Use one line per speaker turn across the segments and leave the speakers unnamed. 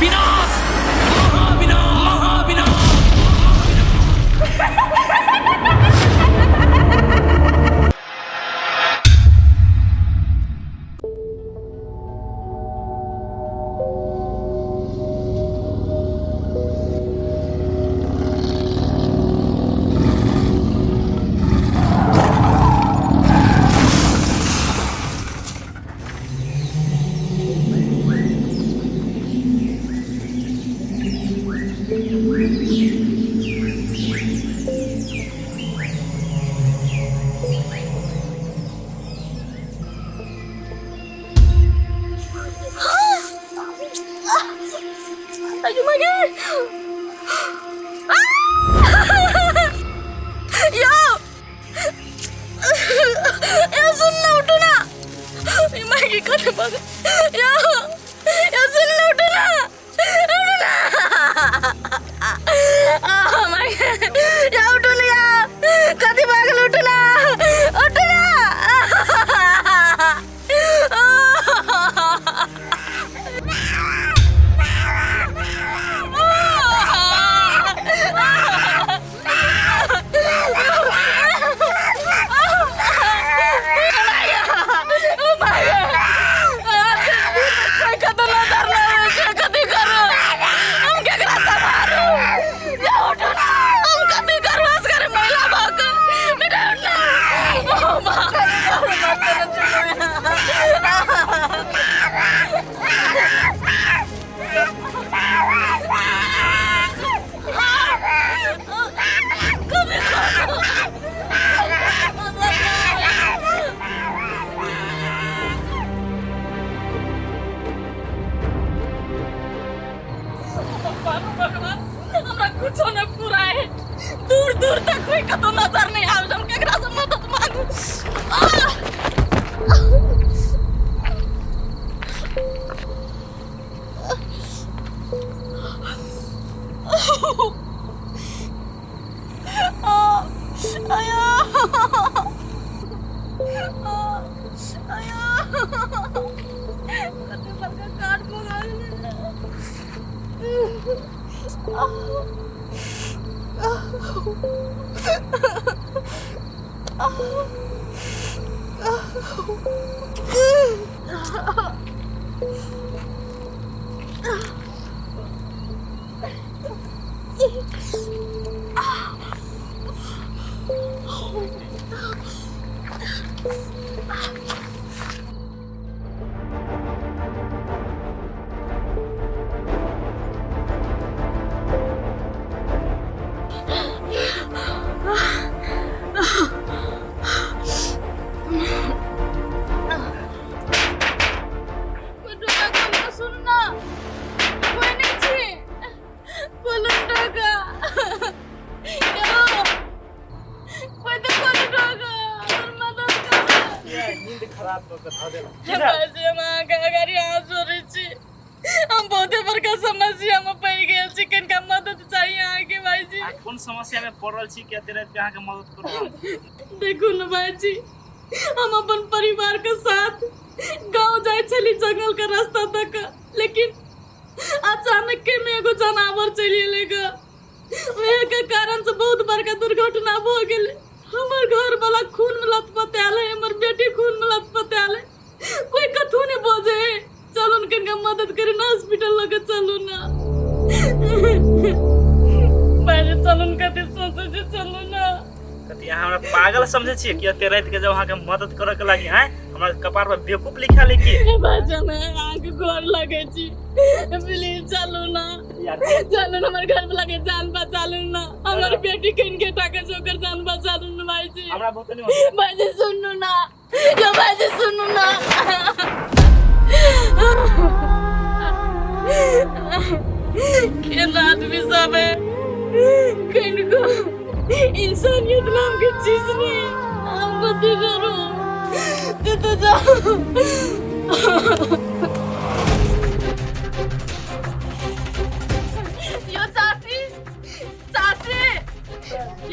विनाश, महाविनाश, महाविनाश।
अयो मगे यौ यौ सुन न उठू ना मागे कथी भऽ गेल यौ यौ सुन न उठू ना उठू ना मागे यौ उठू ना यौ कथी भऽ गेल उठू ना उठू ना भगवान हमरा कुछो न पूरा है दूर दूर तक कोई कतौ नजर नहीं आवे हम केकरा से मदद मांगू आह! आया आया कते बड़का काट भऽ गेल कोई टोका खोलो सुन ना कोई नहीं छी खोलो टोका यो कोई तो खोलो टोका हमर मदद करू
नींद खराब कऽ के धऽ देलक
बस हम अहाँके अगाड़ी हाथ जोड़ै छी हम बहुते बड़का समस्या में पड़ि गेल छी कनिका मदद चाही अहाँके भाईजी
आ कोन समस्या में पड़ल छी कि एते राति के अहाँके मदद करू
देखू ने भाईजी हम अपन परिवार के साथ गांव जाइ छली जंगल के रास्ता तक लेकिन अचानक के में एगो जानवर चलि एलै ग ओहे के कारण से बहुत बड़का दुर्घटना भऽ गेलै हमर घर वाला खून में लथपथायल है हमर बेटी खून में लथपथायल है कोई कथू नहीं बजे है चलू ने कनिका मदद करी ना हॉस्पिटल लगे चलू ना भाईजी चलू ने कथी सोचै छी चलू ना
कथी अहाँ हमरा पागल समझै छियै कि एते राति के जब अहाँके मदद करऽ के लागी हैं हमरा कपार पर बेवकूफ लिखा ले की
भाईजी हम अहाँके गोर लगै छी प्लीज चलू ना
यार
चलू ना हमर घर वाला के जान बचा लू ना हमर बेटी कनि के टाके से ओकर जान बचा लू ना भाईजी
हमरा बहुत नहीं होता
भाईजी सुनू ना यो भाईजी सुनू ना केना आदमी सब है किनको इंसानियत नाम के चीज नहीं हम कथी करू ते तो जाओ यो चाची चाची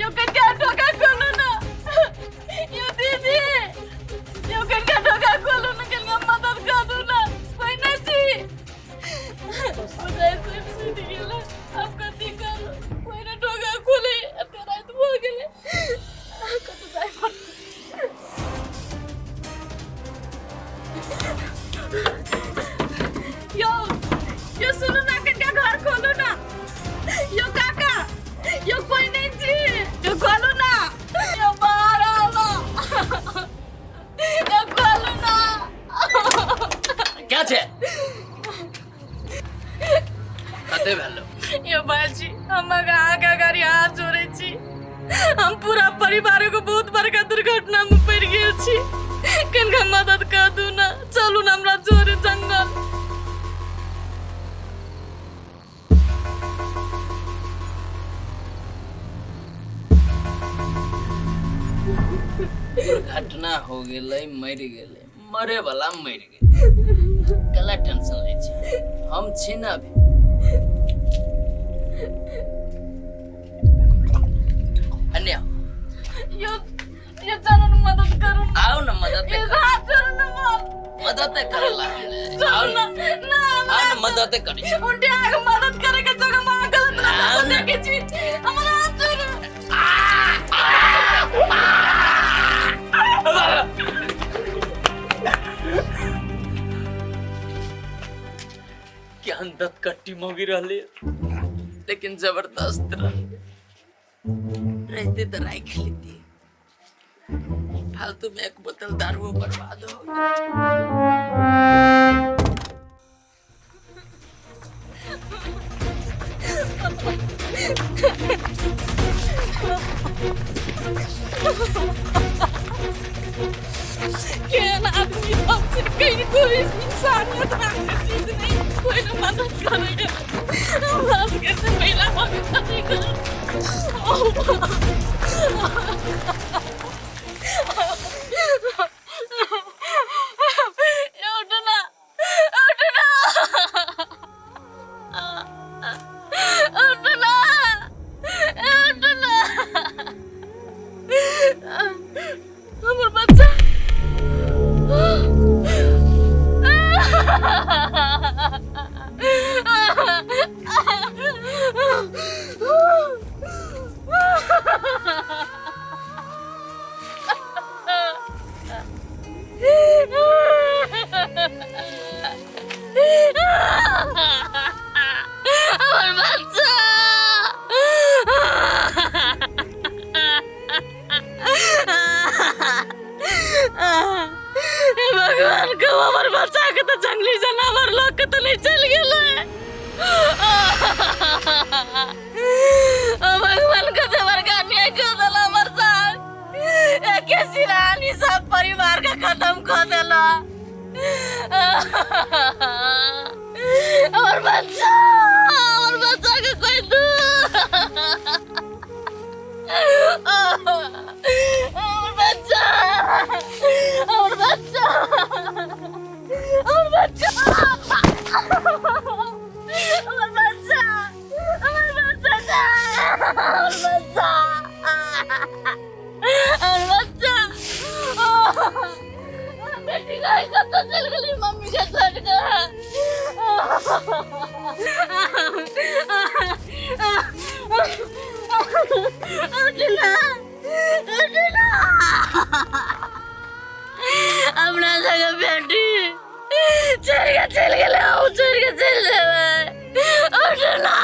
यो कनिका ढोका खोलू ना यो दीदी यो कनिका ढोका खोलू ना कनिका मदद करू ना कोई नहीं छी बुझै
कते भेलो।
यो बाजी, हम अहाँके अगाडि हाथ जोड़ै छी। हम पूरा परिवार एगो बहुत बड़का दुर्घटना में पड़ि गेल छी। कनिका मदद कर दू ना, चलू ना हमरा जोरे जंगल।
दुर्घटना हो गेलै, मरि गेलै, मरे वाला मरि गेलै, कला टेंशन लै छी, हम छी ना अभी। अन्य
यो यो चलू ना, मदद करू ना।
आओ ना, मदद
यो
कर,
हाथ जोड़ू ना मोर।
मदद करला हमने। आओ
चलू
ना,
ना ना,
आओ ना, मदद करी छी।
उनटे आगे मदद करे के जगह में गलत रास्ता
आओ ना।
देखे छी। हमरा हाथ जोड़ू।
केहन दतकट्टी मौगी रहले, लेकिन जबरदस्त रहले। रहते तो राख लेती, फालतू में एक बोतल दारू बर्बाद हो गया।
केहन आदमी सब छै, कहीं कोई इंसानियत नाम के चीज नहीं, कोई न मदद करेगा। हमरा सबके से महिला मदद नहीं कर। उठना, उठना, उठना, उठना। हमर बच्चा। हमर बच्चा। हे भगवान, कहू हमर बच्चा के तऽ जंगली जानवर लऽ के तऽ नहि चलि गेलै? भगवान, कते बड़का अन्याय कऽ देला हमर साथ। एके सिरानी सब परिवार के खत्म कऽ देला। हमर बच्चा, हमर बच्चा के कोई दू। हमर बच्चा, हमर बच्चा, हमर बच्चा, हमर बच्चा, हमर बच्चा, हमर बच्चा, हमर बच्चा। बेटी गाय कतऽ चलि गेली मम्मी के छोड़ि कऽ? उठना, उठना। अपना सगे बेटी छोड़ि कऽ चलि गेलै, अहूँ छोड़ि कऽ चलि जेबै। उठना।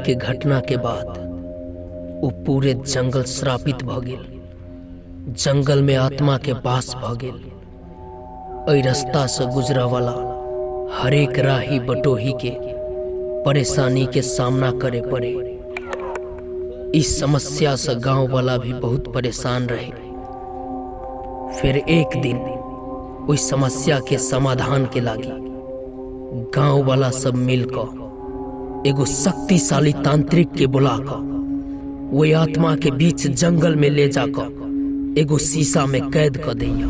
रातिके घटनाके बाद ओ पूरे जंगल श्रापित भऽ गेल। जंगलमे आत्माके वास भऽ गेल। एहि रास्तासँ गुजरऽवला हरेक राही बटोहीके परेशानीके सामना करे पड़े। इस समस्यासँ गाँववाला भी बहुत परेशान रहे। फिर एक दिन ओहि समस्याके समाधानके लागी गाँववाला सब मिलकऽ एगो शक्तिशाली तांत्रिक के बुला कऽ ओहि आत्मा के बीच जंगल में ले जाकऽ एगो शीशा में कैद कऽ दैया।